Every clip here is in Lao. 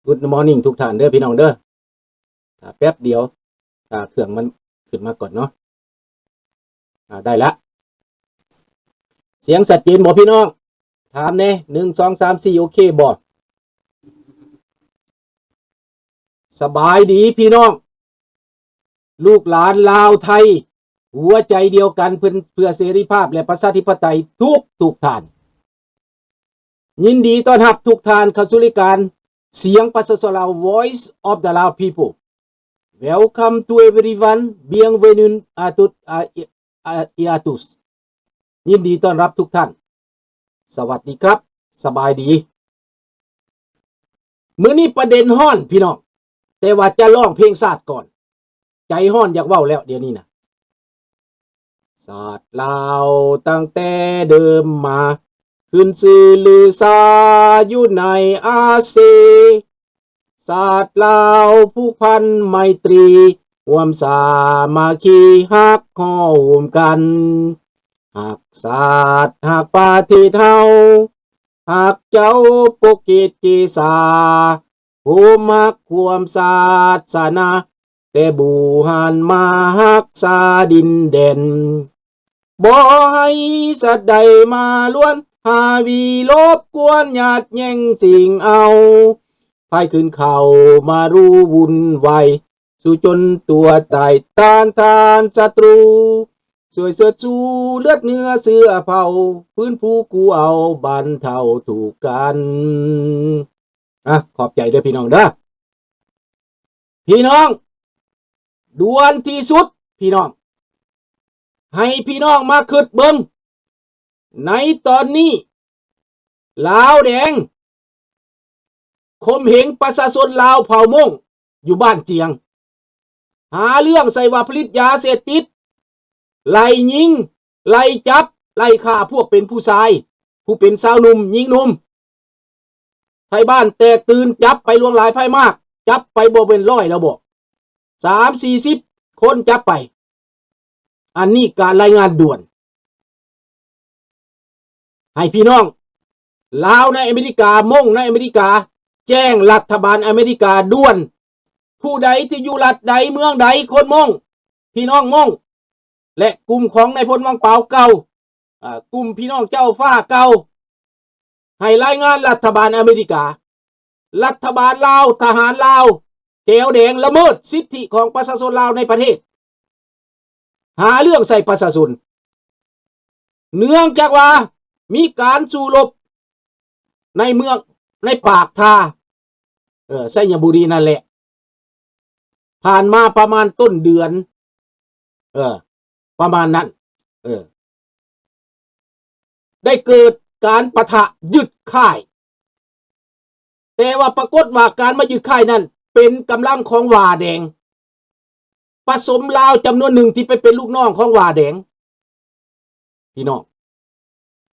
Good morning ທຸກທ່ານເດີພີ່ນ້ອງເດີ. ຖ້າແປັບດຽວ ຖ້າເຄື່ອງມັນຂຶ້ນມາກ່ອນເນາະ. ອາ ໄດ້ລະ. ສຽງຊັດເຈນບໍ່ພີ່ນ້ອງ? ຖາມແດ່ ໜຶ່ງ ສອງ ສາມ ສີ່ ໂອເຄບໍ່? ສະບາຍດີພີ່ນ້ອງ ລູກຫຼານລາວໄທ ຫົວໃຈດຽວກັນເພື່ອ ເພື່ອເສລີພາບ ແລະ ປະຊາທິປະໄຕທຸກໆທ່ານ. ຍິນດີຕ້ອນຮັບທຸກທ່ານເຂົ້າສູ່ລາຍການສຽງປະຊາຊົນລາວ Voice of the Lao People. Welcome to everyone. Bienvenue à toutes et à tous. ຍິນດີຕ້ອນຮັບທຸກທ່ານ. ສະຫວັດດີຄັບ. ສະບາຍດີ. ມື້ນີ້ປະເດັນຮ້ອນພີ່ນ້ອງ, ແຕ່ວ່າຈະຮ້ອງເພງຊາດກ່ອນ. ໃຈຮ້ອນຢາກເວົ້າແລ້ວດຽວນີ້ນະ. ຊາດລາວຕັ້ງແຕ່ເດີມມາ ຂຶ້ນຊື່ລືຊາຢູ່ໃນອາເຊ. ຊາດລາວຜູກພັນໄມຕີ ຮ່ວມສາມັກຄີຮັກຫໍ່ໂຮມກັນ. ຮັກຊາດຮັກປະເທດເຮົາ ຮັກເຈົ້າປົກເກດເກສາ ໂຮມຮັກຮ່ວມສາສະໜາ ແຕ່ບູຮານມາຮັກສາດິນແດນ. ບໍ່ໃຫ້ສັດໃດມາລວນ ຫາວີລົບກວນ ຍາດແຍ່ງຊິງເອົາ ພາຍຄືນເຂົ້າມາຮູ້ວຸ່ນວາຍ ສູ້ຈົນຕົວຕາຍ ຕ້ານທານສັດຕູ ຊ່ວຍເຊີດຊູເລືອດເນື້ອເຊື້ອເຜົ່າ ຟື້ນຟູກູ້ເອົາບັນເທົາທຸກກັນ. ອ່ະ ຂອບໃຈເດີພີ່ນ້ອງເດີ. ພີ່ນ້ອງ ດ່ວນທີ່ສຸດ ພີ່ນ້ອງ ໃຫ້ພີ່ນ້ອງມາຄິດເບິ່ງ ໃນຕອນນີ້ ລາວແດງຂົ່ມເຫັງປະຊາຊົນລາວເຜົ່າມົ້ງຢູ່ບ້ານຈຽງ. ຫາເລື່ອງໃສ່ວ່າຜະລິດຢາເສບຕິດ, ໄລ່ຍິງ, ໄລ່ຈັບ, ໄລ່ຂ້າພວກເປັນຜູ້ຊາຍ, ຜູ້ເປັນຊາວໜຸ່ມ, ຍິງໜຸ່ມ. ໄທບ້ານແຕກຕື່ນ, ຈັບໄປຫຼວງຫຼາຍພາຍມາກ, ຈັບໄປບໍ່ແມ່ນຮ້ອຍແລ້ວບໍ? ສາມສີ່ສິບຄົນຈັບໄປ. ອັນນີ້ການລາຍງານດ່ວນ ໃຫ້ພີ່ນ້ອງລາວໃນອາເມລິກາ, ມົ້ງໃນອາເມລິກາ ແຈ້ງລັດຖະບານອາເມລິກາດ່ວນ. ຜູ້ໃດທີ່ຢູ່ລັດໃດເມືອງໃດ, ຄົນມົ້ງ, ພີ່ນ້ອງມົ້ງ ແລະ ກຸ່ມຂອງນາຍພົນວັງປາວເກົ່າ, ເອີ ກຸ່ມພີ່ນ້ອງເຈົ້າຟ້າເກົ່າ, ໃຫ້ລາຍງານລັດຖະບານອາເມລິກາ. ລັດຖະບານລາວ, ທະຫານລາວ ແກວແດງ ລະເມີດສິດທິຂອງປະຊາຊົນລາວໃນປະເທດ, ຫາເລື່ອງໃສ່ປະຊາຊົນ. ເນື່ອງຈາກວ່າມີການສູ້ລົບໃນເມືອງ, ໃນປາກທ່າ, ເອີ, ໄຊຍະບູລີນັ້ນແຫຼະ. ຜ່ານມາປະມານຕົ້ນເດືອນ, ເອີ, ປະມານນັ້ນ, ເອີ, ໄດ້ເກີດການປະທະຍຶດຄ້າຍ. ແຕ່ວ່າປາກົດວ່າການມາຍຶດຄ້າຍນັ້ນເປັນກຳລັງຂອງຫວ້າແດງ, ປະສົມລາວຈຳນວນໜຶ່ງທີ່ໄປເປັນລູກນ້ອງຂອງຫວ້າແດງ. ພີ່ນ້ອງ,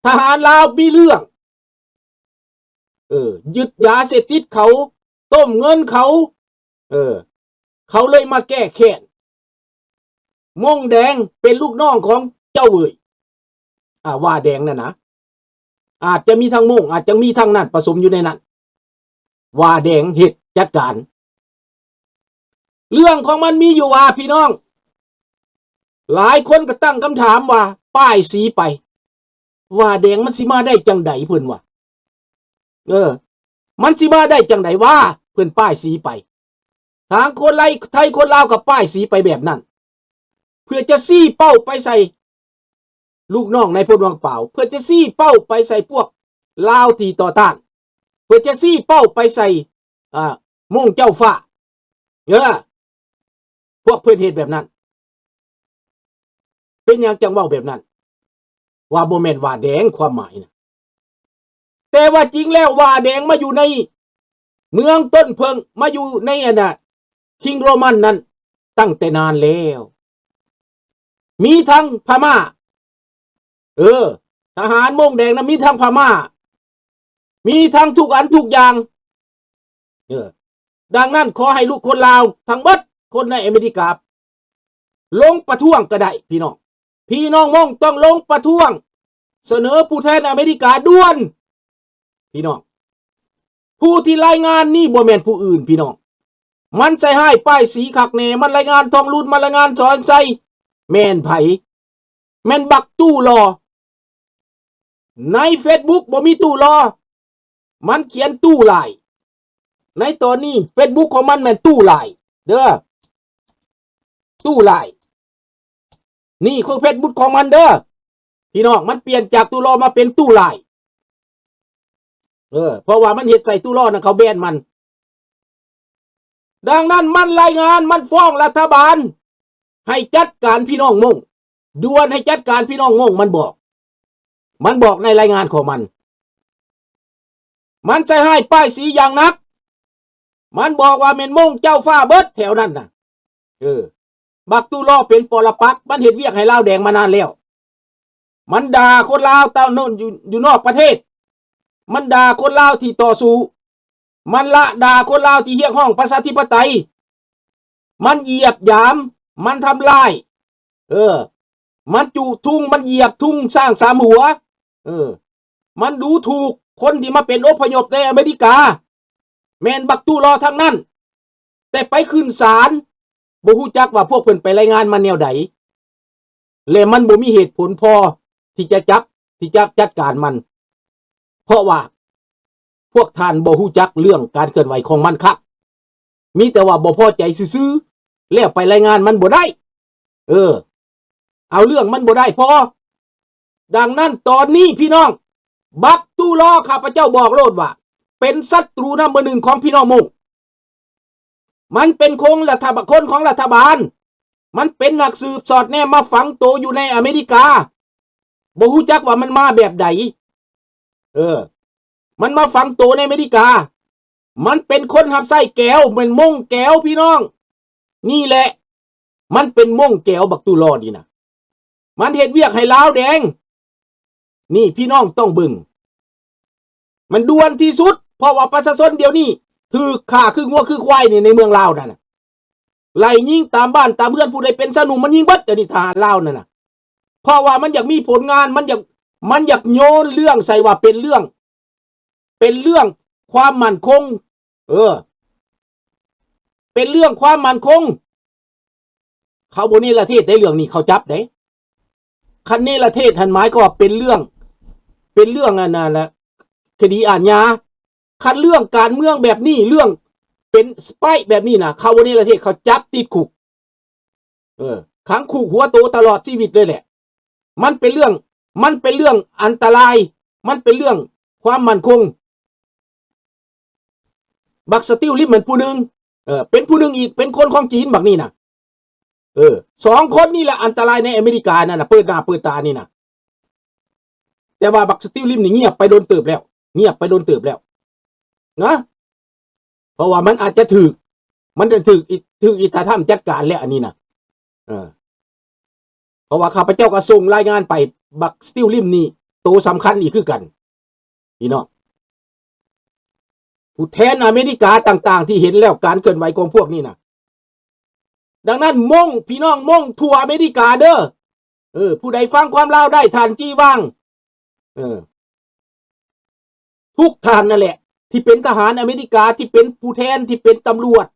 ທະຫານລາວມີເລື່ອງ, ເອີ, ຍຶດຢາເສບຕິດເຂົາ, ຕົ້ມເງິນເຂົາ, ເອີ, ເຂົາເລີຍມາແກ້ແຄ້ນ. ມົ້ງແດງເປັນລູກນ້ອງຂອງເຈົ້າເວີຍ, ອາ, ຫວ້າແດງນັ້ນນະ. ອາດຈະມີທັງມົ້ງ, ອາດຈະມີທັງນັ້ນປະສົມຢູ່ໃນນັ້ນ. ຫວ້າແດງເຮັດຈັດການ. ເລື່ອງຂອງມັນມີຢູ່ວ່າ ພີ່ນ້ອງ, ຫຼາຍຄົນກໍຕັ້ງຄຳຖາມວ່າ ປ້າຍສີໄປ, ຫວ້າແດງມັນຊິມາໄດ້ຈັ່ງໃດ ເພິ່ນວ່າ. ເອີ, ມັນຊິມາໄດ້ຈັ່ງໃດຫວາ? ເພິ່ນປ້າຍສີໄປ. ທາງຄົນໄລ, ໄທຄົນລາວກໍປ້າຍສີໄປແບບນັ້ນ ເພື່ອຈະຊີ້ເປົ້າໄປໃສ່ລູກນ້ອງນາຍພົນວັງປາວ, ເພື່ອຈະຊີ້ເປົ້າໄປໃສ່ພວກລາວທີ່ຕໍ່ຕ້ານ, ເພື່ອຈະຊີ້ເປົ້າໄປໃສ່, ອາ, ມົ້ງເຈົ້າຟ້າ. ເອີ, ພວກເພິ່ນເຮັດແບບນັ້ນ. ເປັນຫຍັງຈັ່ງເວົ້າແບບນັ້ນ? ວ່າບໍ່ແມ່ນຫວ້າແດງ, ຄວາມໝາຍນະ. ແຕ່ວ່າຈິງແລ້ວຫວ້າແດງມາຢູ່ໃນເມືອງຕົ້ນເຜິ້ງ, ມາຢູ່ໃນອັນນະ ຄິງໂຣມັນນັ້ນຕັ້ງແຕ່ນານແລ້ວ. ມີທັງພະມ້າ, ເອີ, ທະຫານມົ້ງແດງນະ ມີທັງພະມ້າ, ມີທັງທຸກອັນທຸກຢ່າງ. ເອີ, ດັ່ງນັ້ນ ຂໍໃຫ້ລູກຄົນລາວທັງເບິດຄົນໃນອາເມລິກາ ລົງປະທ້ວງກໍໄດ້ພີ່ນ້ອງ. ພີ່ນ້ອງມົ້ງຕ້ອງລົງປະທ້ວງ, ສະເໜີຜູ້ແທນອາເມລິກາດ່ວນ ພີ່ນ້ອງ. ຜູ້ທີ່ລາຍງານນີ້ບໍ່ແມ່ນຜູ້ອື່ນພີ່ນ້ອງ, ມັນໃສ່ຮ້າຍປ້າຍສີຄັກແນ່, ມັນລາຍງານທອງລຸນ, ມັນລາຍງານສອນໄຊ. ແມ່ນໃຜ? ແມ່ນບັກຕູ້ຫຼໍ່. ໃນເຟສບຸກບໍ່ມີຕູ້ຫຼໍ່, ມັນຂຽນຕູ້ຫຼາຍ. ໃນຕອນນີ້ເຟສບຸກຂອງມັນແມ່ນຕູ້ຫຼາຍເດີ້, ຕູ້ຫຼາຍ. ນີ້ຄືເຟສບຸກຂອງມັນເດີ້ພີ່ນ້ອງ, ມັນປ່ຽນຈາກຕູ້ຫຼໍ່ມາເປັນຕູ້ຫຼາຍ. ເອີ ເພາະວ່າມັນເຮັດໃສ່ຕູ້ຫຼໍ່ນະ, ເຂົາແບນມັນ. ດັ່ງນັ້ນມັນລາຍງານ, ມັນຟ້ອງລັດຖະບານໃຫ້ຈັດການພີ່ນ້ອງມົ້ງ, ດ່ວນໃຫ້ຈັດການພີ່ນ້ອງມົ້ງ, ມັນບອກ, ມັນບອກໃນລາຍງານຂອງມັນ. ມັນໃສ່ຮ້າຍປ້າຍສີຢ່າງໜັກ, ມັນບອກວ່າແມ່ນມົ້ງເຈົ້າຟ້າເບິດແຖວນັ້ນນະ. ເອີ ບັກຕູ້ຫຼໍ່ເປັນປໍລະປັກ, ມັນເຮັດວຽກໃຫ້ລາວແດງມານານແລ້ວ. ມັນດ່າຄົນລາວຕາໂນນຢູ່ ຢູ່ນອກປະເທດ, ມັນດ່າຄົນລາວທີ່ຕໍ່ສູ້, ມັນລະ ດ່າຄົນລາວທີ່ຮຽກຮ້ອງປະຊາທິປະໄຕ, ມັນຢຽບຢາມ, ມັນທຳລາຍ, ເອີ ມັນຈຸທຸງ, ມັນຢຽບທຸງຊ້າງສາມຫົວ, ເອີ ມັນດູຖູກຄົນທີ່ມາເປັນອົບພະຍົບໃນອາເມລິກາ, ແມ່ນບັກຕູ້ຫຼໍ່ທັງນັ້ນ. ແຕ່ໄປຂຶ້ນສານ, ບໍ່ຮູ້ຈັກວ່າພວກເພິ່ນໄປລາຍງານມາແນວໃດ ແລະ ມັນບໍ່ມີເຫດຜົນພໍທີ່ຈະຈັບ, ທີ່ຈະຈັດການມັນ, ເພາະວ່າພວກທ່ານບໍ່ຮູ້ຈັກເລື່ອງການເຄື່ອນໄຫວຂອງມັນຄັກ, ມີແຕ່ວ່າບໍ່ພໍໃຈຊື່ໆ ແລ້ວໄປລາຍງານມັນບໍ່ໄດ້. ເອີ ເອົາເລື່ອງມັນບໍ່ໄດ້ພໍ. ດັ່ງນັ້ນຕອນນີ້ພີ່ນ້ອງ, ບັກຕູ້ຫຼໍ່ ຂ້າພະເຈົ້າບອກໂລດວ່າ ເປັນສັດຕູນຳເບີໜຶ່ງຂອງພີ່ນ້ອງມົ້ງ. ມັນເປັນຄົນລັດຖະບານ, ຄົນຂອງລັດຖະບານ, ມັນເປັນນັກສືບສອດແນມມາຝັງໂຕຢູ່ໃນອາເມລິກາ. ບໍ່ຮູ້ຈັກວ່າມັນມາແບບໃດ. ເອີ ມັນມາຝັງໂຕໃນອາເມລິກາ. ມັນເປັນຄົນຮັບໃຊ້ແກວ, ແມ່ນມົ້ງແກວພີ່ນ້ອງ. ນີ້ແຫຼະ ມັນເປັນມົ້ງແກວ ບັກຕູ້ຫຼໍ່ນີ້ນະ. ມັນເຮັດວຽກໃຫ້ລາວແດງ. ນີ້ພີ່ນ້ອງຕ້ອງເບິ່ງ. ມັນດ່ວນທີ່ສຸດ, ເພາະວ່າປະຊາຊົນດຽວນີ້ຖືກຂ້າຄືງົວຄືຄວາຍນີ້ໃນເມືອງລາວນັ້ນນະ. ໄລ່ຍິງຕາມບ້ານຕາມເຮືອນ, ຜູ້ໃດເປັນຊາວໜຸ່ມມັນຍິງເບິດ, ດຽວນີ້ທະຫານລາວນັ້ນນະ. ເພາະວ່າມັນຢາກມີຜົນງານ, ມັນຢາກ, ມັນຢາກໂຍນເລື່ອງໃສ່ວ່າເປັນເລື່ອງ, ເປັນເລື່ອງຄວາມໝັ້ນຄົງ. ເອີ ເປັນເລື່ອງຄວາມໝັ້ນຄົງ. ເຂົາບໍ່ເນລະເທດໃດເລື່ອງນີ້, ເຂົາຈັບໃດ. ຄັນເນລະເທດຫັ້ນໝາຍຄວາມວ່າເປັນເລື່ອງ, ເປັນເລື່ອງອັນນັ້ນລະ ຄະດີອາຍາ. ຄັນເລື່ອງການເມືອງແບບນີ້, ເລື່ອງເປັນສະປາຍແບບນີ້ນະ, ເຂົາບໍ່ເນລະເທດ, ເຂົາຈັບຕິດຄຸກ. ເອີ ຂັງຄຸກຫົວໂຕຕະຫຼອດຊີວິດເລີຍແຫຼະ. ມັນເປັນເລື່ອງ, ມັນເປັນເລື່ອງອັນຕະລາຍ, ມັນເປັນເລື່ອງຄວາມໝັ້ນຄົງ. ບັກສະຕິວລິມແມ່ນຜູ້ໜຶ່ງ, ເອີ ເປັນຜູ້ໜຶ່ງອີກ, ເປັນຄົນຂອງຈີນບັກນີ້ນະ. ເອີ ສອງຄົນນີ້ແຫຼະອັນຕະລາຍໃນອາເມລິການັ້ນນະ, ເປີດໜ້າເປີດຕານີ້ນະ. ແຕ່ວ່າບັກສະຕິວລິມນີ້ງຽບໄປດົນເຕີບແລ້ວ, ງຽບໄປດົນເຕີບແລ້ວນະ. ເພາະວ່າມັນອາດຈະຖືກ, ມັນຈະຖືກ, ຖືກອີຕາທຳຈັດການແລ້ວອັນນີ້ນະ. ເອີ ເພາະວ່າຂ້າພະເຈົ້າກໍສົ່ງລາຍງານໄປ, ບັກສະຕິວລິມນີ້ໂຕສຳຄັນອີກຄືກັນ ພີ່ນ້ອງ. ຜູ້ແທນອາເມລິກາຕ່າງໆ ທີ່ເຫັນແລ້ວການເຄື່ອນໄຫວຂອງພວກນີ້ນະ. ດັ່ງນັ້ນມົ້ງ, ພີ່ນ້ອງມົ້ງທົ່ວອາເມລິກາເດີ້, ເອີ ຜູ້ໃດຟັງຄວາມລາວໄດ້, ທ່ານຈີຫວ່າງ, ເອີ ທຸກທ່ານນັ້ນແຫຼະ ທີ່ເປັນທະຫານອາເມລິກາ, ທີ່ເປັນຜູ້ແທນ, ທີ່ເປັນຕຳຫຼວດ,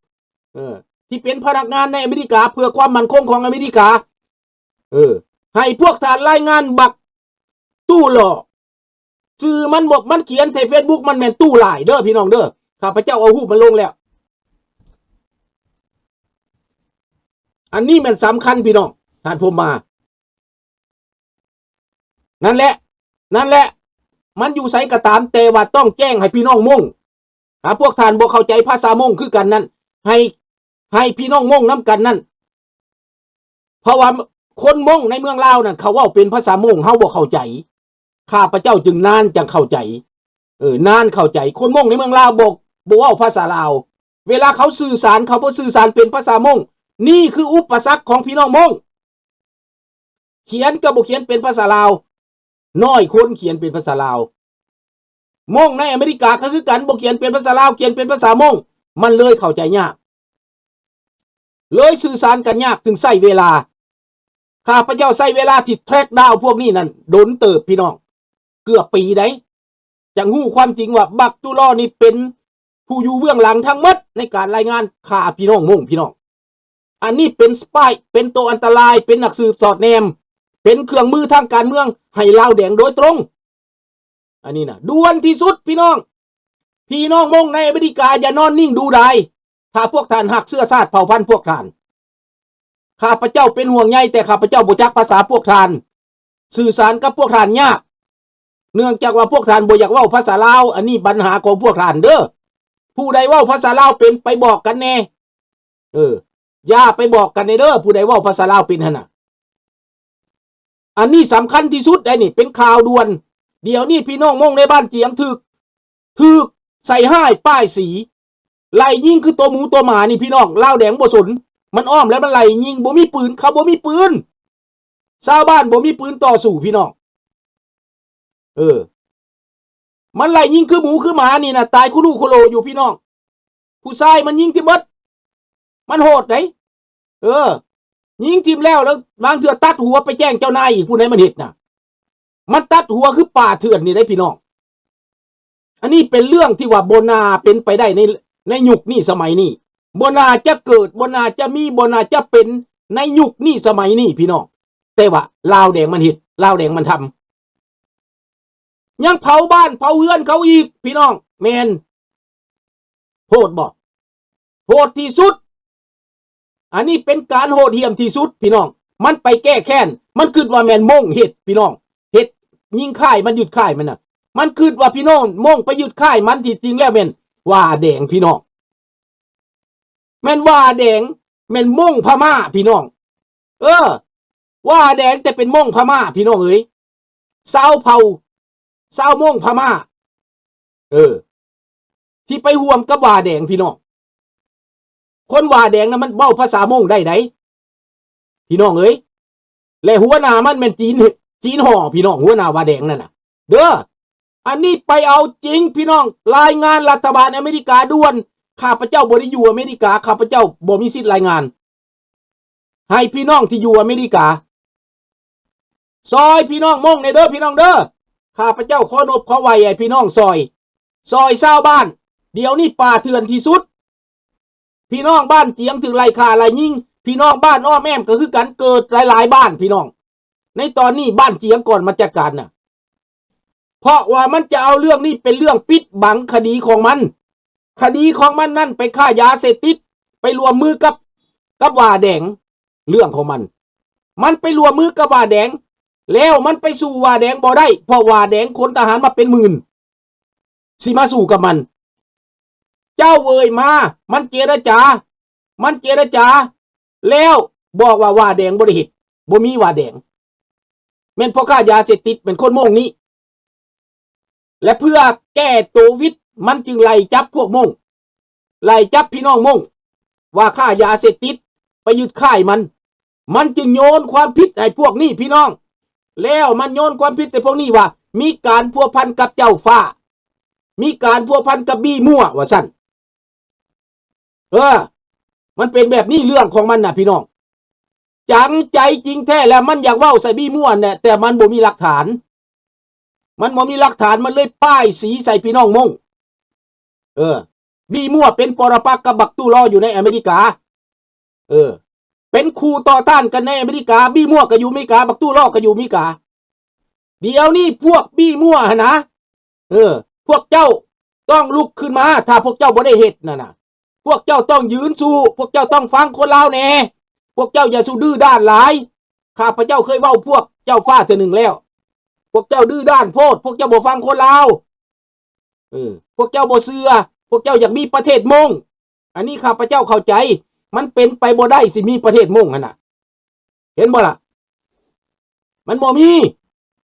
ເອີ ທີ່ເປັນພະນັກງານໃນອາເມລິກາ ເພື່ອຄວາມໝັ້ນຄົງຂອງອາເມລິກາ. ເອີ ໃຫ້ພວກທ່ານລາຍງານບັກຕູ້ຫຼໍ່. ຊື່ມັນບໍ່, ມັນຂຽນໃສ່ເຟສບຸກ ມັນແມ່ນຕູ້ຫຼາຍເດີ້ພີ່ນ້ອງເດີ້. ຂ້າພະເຈົ້າເອົາຮູບມັນລົງແລ້ວ. ອັນນີ້ແມ່ນສຳຄັນພີ່ນ້ອງ, ທ່ານພົມມາ. ນັ້ນແຫຼະ, ນັ້ນແຫຼະ, ມັນຢູ່ໃສກໍຕາມ, ແຕ່ວ່າຕ້ອງແຈ້ງໃຫ້ພີ່ນ້ອງມົ້ງ. ຖ້າພວກທ່ານບໍ່ເຂົ້າໃຈພາສາມົ້ງຄືກັນນັ້ນ, ໃຫ້, ໃຫ້ພີ່ນ້ອງມົ້ງນຳກັນນັ້ນ. ເພາະວ່າຄົນມົ້ງໃນເມືອງລາວນັ້ນ ເຂົາເວົ້າເປັນພາສາມົ້ງ, ເຮົາບໍ່ເຂົ້າໃຈ. ຂ້າພະເຈົ້າຈຶ່ງນານຈັ່ງເຂົ້າໃຈ. ເອີ, ນານເຂົ້າໃຈ. ຄົນມົ້ງໃນເມືອງລາວບໍ່, ບໍ່ເວົ້າພາສາລາວ. ເວລາເຂົາສື່ສານ, ເຂົາບໍ່ສື່ສານເປັນພາສາມົ້ງ. ນີ້ຄືອຸປະສັກຂອງພີ່ນ້ອງມົ້ງ. ຂຽນກໍບໍ່ຂຽນເປັນພາສາລາວ. ນ້ອຍຄົນຂຽນເປັນພາສາລາວ. ມົ້ງໃນອາເມລິກາກໍຄືກັນ, ບໍ່ຂຽນເປັນພາສາລາວ, ຂຽນເປັນພາສາມົ້ງ. ມັນເລີຍເຂົ້າໃຈຍາກ. ເລີຍສື່ສານກັນຍາກ, ຈຶ່ງໃຊ້ເວລາ. ຂ້າພະເຈົ້າໃຊ້ເວລາທີ່ track down ພວກນີ້ນັ້ນດົນເຕີບ, ພີ່ນ້ອງ. ເກືອບປີໃດ໋. ຈັ່ງຮູ້ຄວາມຈິງວ່າບັກຕຸລໍນີ້ເປັນ ຜູ້ຢູ່ເບື້ອງຫຼັງທັງໝົດໃນການລາຍງານຂ້າພີ່ນ້ອງມົ້ງ ພີ່ນ້ອງ. ອັນນີ້ເປັນສະປາຍ ເປັນໂຕອັນຕະລາຍ ເປັນນັກສືບສອດແນມ ເປັນເຄື່ອງມືທາງການເມືອງໃຫ້ລາວແດງໂດຍຕົງ. ອັນນີ້ນະ ດ່ວນທີ່ສຸດພີ່ນ້ອງ. ພີ່ນ້ອງມົ້ງໃນອາເມລິກາ ຢ່ານອນນິ່ງດູດາຍ ຖ້າພວກທ່ານຮັກເຊື້ອຊາດເຜົ່າພັນພວກທ່ານ. ຂ້າພະເຈົ້າເປັນຫ່ວງໃຍ ແຕ່ຂ້າພະເຈົ້າບໍ່ຈັກພາສາພວກທ່ານ ສື່ສານກັບພວກທ່ານຍາກ ເນື່ອງຈາກວ່າພວກທ່ານບໍ່ຢາກເວົ້າພາສາລາວ. ອັນນີ້ບັນຫາຂອງພວກທ່ານເດີ້. ຜູ້ໃດເວົ້າພາສາລາວເປັນ ໄປບອກກັນແດ່. ເອີ ຢ່າໄປບອກກັນແດ່ເດີ້ ຜູ້ໃດເວົ້າພາສາລາວເປັນຫັ້ນນະ. ອັນນີ້ສຳຄັນທີ່ສຸດໄດ໋ນີ້ ເປັນຂ່າວດ່ວນ. ດຽວນີ້ພີ່ນ້ອງມົ້ງໃນບ້ານຈຽງຖືກ ຖືກໃສ່ຮ້າຍປ້າຍສີ ໄລ່ຍິງຄືຕົວໝູຕົວໝານີ້ພີ່ນ້ອງ. ລາວແດງບໍ່ສົນ ມັນອ້ອມແລ້ວມັນໄລ່ຍິງ. ບໍ່ມີປືນ ເຂົາບໍ່ມີປືນ ຊາວບ້ານບໍ່ມີປືນຕໍ່ສູ້ພີ່ນ້ອງ. ເອີ ມັນໄລ່ຍິງຄືໝູຄືໝານີ້ນະ ຕາຍຄຸລຸຄຸໂຫຼຢູ່ພີ່ນ້ອງ. ຜູ້ຊາຍມັນຍິງຖິ້ມເບິດ ມັນໂຫດໃດ໋. ເອີ ຍິງຖິ້ມແລ້ວ ແລ້ວບາງເທື່ອຕັດຫົວໄປແຈ້ງເຈົ້ານາຍອີກ ຜູ້ໃດມັນເຮັດນະ. ມັນຕັດຫົວຄືປ່າເຖື່ອນນີ້ໄດ໋ພີ່ນ້ອງ. ອັນນີ້ເປັນເລື່ອງທີ່ວ່າບໍ່ໜ້າເປັນໄປໄດ້ໃນ ໃນຍຸກນີ້ສະໄໝນີ້ ບໍ່ໜ້າຈະເກີດ ບໍ່ໜ້າຈະມີ ບໍ່ໜ້າຈະເປັນໃນຍຸກນີ້ສະໄໝນີ້ພີ່ນ້ອງ. ແຕ່ວ່າລາວແດງມັນເຮັດ ລາວແດງມັນທຳ ຍັງເຜົາບ້ານເຜົາເຮືອນເຂົາອີກພີ່ນ້ອງ. ແມ່ນ ໂຫດບໍ່? ໂຫດທີ່ສຸດ. ອັນນີ້ເປັນການໂຫດຫ້ຽມທີ່ສຸດພີ່ນ້ອງ. ມັນໄປແກ້ແຄ້ນ ມັນຄິດວ່າແມ່ນມົ້ງເຮັດພີ່ນ້ອງ ເຮັດຍິງຄ້າຍມັນ ຍຶດຄ້າຍມັນນະ. ມັນຄິດວ່າພີ່ນ້ອງມົ້ງໄປຍຶດຄ້າຍມັນ ທີ່ຈິງແລ້ວແມ່ນຫວ້າແດງພີ່ນ້ອງ. ແມ່ນຫວ້າແດງ ແມ່ນມົ້ງພະມ້າພີ່ນ້ອງ. ເອີ ຫວ້າແດງແຕ່ເປັນມົ້ງພະມ້າພີ່ນ້ອງເອີຍ. ຊາວເຜົ່າ ຊາວມົ້ງພະມ້າ ເອີ ທີ່ໄປຮ່ວມກັບຫວ້າແດງພີ່ນ້ອງ. ຄົນຫວ້າແດງນະ ມັນເວົ້າພາສາມົ້ງໄດ້ໃດ໋ພີ່ນ້ອງເອີຍ. ແລະຫົວໜ້າມັນແມ່ນຈີນ ຈີນຫໍ່ພີ່ນ້ອງ ຫົວໜ້າຫວ້າແດງນັ້ນນະເດີ້. ອັນນີ້ໄປເອົາຈິງພີ່ນ້ອງ. ລາຍງານລັດຖະບານອາເມລິກາດ່ວນ. ຂ້າພະເຈົ້າບໍ່ໄດ້ຢູ່ອາເມລິກາ ຂ້າພະເຈົ້າບໍ່ມີສິດລາຍງານ. ໃຫ້ພີ່ນ້ອງທີ່ຢູ່ອາເມລິກາ ຊ່ອຍພີ່ນ້ອງມົ້ງແດ່ເດີ້ພີ່ນ້ອງເດີ້. ຂ້າພະເຈົ້າຂໍນົບຂໍໄຫວ້ໃຫ້ພີ່ນ້ອງຊ່ອຍ ຊ່ອຍຊາວບ້ານ. ດຽວນີ້ປ່າເຖື່ອນທີ່ສຸດ. ພີ່ນ້ອງບ້ານຈຽງຖືກໄລ່ຂ້າໄລ່ຍິງ. ພີ່ນ້ອງບ້ານອ້ອມແອ້ມກໍຄືກັນ ເກີດຫຼາຍໆບ້ານພີ່ນ້ອງ. ໃນຕອນນີ້ບ້ານຈຽງກ່ອນມາຈັດການນະ. ເພາະວ່າມັນຈະເອົາເລື່ອງນີ້ເປັນເລື່ອງປິດບັງຄະດີຂອງມັນ. ຄະດີຂອງມັນນັ້ນໄປຄ້າຢາເສບຕິດ ໄປຮ່ວມມືກັບ ກັບຫວ້າແດງ. ເລື່ອງຂອງມັນ ມັນໄປຮ່ວມມືກັບຫວ້າແດງ ແລ້ວມັນໄປສູ້ຫວ້າແດງບໍ່ໄດ້ ເພາະຫວ້າແດງຂົນທະຫານມາເປັນໝື່ນ ຊິມາສູ້ກັບມັນ. ເຈົ້າເອີຍມາ ມັນເຈລະຈາ ມັນເຈລະຈາ ແລ້ວບອກວ່າຫວ້າແດງບໍ່ໄດ້ເຮັດ ບໍ່ມີຫວ້າແດງ ແມ່ນພໍ່ຄ້າຢາເສບຕິດ ແມ່ນຄົນມົ້ງນີ້. ແລະເພື່ອແກ້ໂຕວິດ ມັນຈຶ່ງໄລ່ຈັບພວກມົ້ງ ໄລ່ຈັບພີ່ນ້ອງມົ້ງ ວ່າຄ້າຢາເສບຕິດ ໄປຍຶດຄ້າຍມັນ. ມັນຈຶ່ງໂຍນຄວາມຜິດໃຫ້ພວກນີ້ພີ່ນ້ອງ. ແລ້ວມັນໂຍນຄວາມຜິດໃສ່ພວກນີ້ວ່າ ມີການພົວພັນກັບເຈົ້າຟ້າ ມີການພົວພັນກັບບີມົວ ວ່າຊັ້ນ. ເອີ ມັນເປັນແບບນີ້ເລື່ອງຂອງມັນນະພີ່ນ້ອງ. ຈັງໃຈຈິງແທ້ແລ້ວມັນຢາກເວົ້າໃສ່ບີມົວແຫຼະ ແຕ່ມັນບໍ່ມີຫຼັກຖານ ມັນບໍ່ມີຫຼັກຖານ ມັນເລີຍປ້າຍສີໃສ່ພີ່ນ້ອງມົ້ງ. ເອີ ບີມົວເປັນປໍລະປັກກັບບັກຕູ້ລໍຢູ່ໃນອາເມລິກາ. ເອີ ເປັນຄູ່ຕໍ່ຕ້ານກັນໃນອາເມລິກາ. ບີມົວກໍຢູ່ອາເມລິກາ ບັກຕູ້ລໍກໍຢູ່ອາເມລິກາ. ດຽວນີ້ພວກບີມົວຫັ້ນນະ ເອີ ພວກເຈົ້າຕ້ອງລຸກຂຶ້ນມາ. ຖ້າພວກເຈົ້າບໍ່ໄດ້ເຮັດນັ້ນນະ ພວກເຈົ້າຕ້ອງຢືນສູ້. ພວກເຈົ້າຕ້ອງຟັງຄົນລາວແດ່. ພວກເຈົ້າຢ່າສູ້ດື້ດ້ານຫຼາຍ. ຂ້າພະເຈົ້າເຄີຍເວົ້າພວກເຈົ້າຟ້າເທື່ອໜຶ່ງແລ້ວ. ພວກເຈົ້າດື້ດ້ານໂພດ. ພວກເຈົ້າບໍ່ຟັງຄົນລາວ. ເອີ ພວກເຈົ້າບໍ່ເຊື່ອ. ພວກເຈົ້າຢາກມີປະເທດມົ້ງ. ອັນນີ້ຂ້າພະເຈົ້າເຂົ້າໃຈ. ມັນເປັນໄປບໍ່ໄດ້ ຊິມີປະເທດມົ້ງຫັ້ນນະ. ເຫັນບໍ່ລະ? ມັນບໍ່ມີ.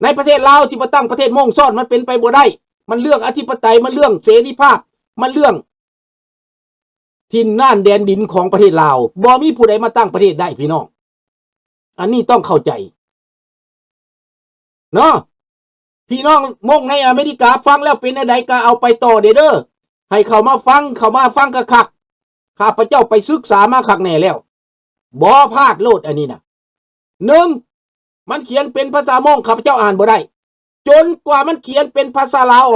ໃນປະເທດລາວທີ່ມາຕັ້ງປະເທດມົ້ງຊ້ອນ ມັນເປັນໄປບໍ່ໄດ້. ມັນເລື່ອງອະທິປະໄຕ, ມັນເລື່ອງເສລີພາບ, ມັນເລື່ອງຖິ່ນນ່ານແດນດິນຂອງປະເທດລາວ. ບໍ່ມີຜູ້ໃດມາຕັ້ງປະເທດໄດ້ ພີ່ນ້ອງ. ອັນນີ້ຕ້ອງເຂົ້າໃຈເນາະ. ພີ່ນ້ອງມົ້ງໃນອາເມລິກາຟັງແລ້ວເປັນແນວໃດກໍເອົາໄປຕໍ່ເດີ. ໃຫ້ເຂົ້າມາຟັງ, ເຂົ້າມາຟັງຄັກໆ. ຂ້າພະເຈົ້າໄປສຶກສາມາຄັກແນ່ແລ້ວ. ບໍ່ພາດໂລດອັນນີ້ນະ. ໜຶ່ງ, ມັນຂຽນເປັນພາສາມົ້ງ, ຂ້າພະເຈົ້າອ່ານບໍ່ໄດ້. ຈົນກວ່າມັນຂຽນເປັນພາສາລາວ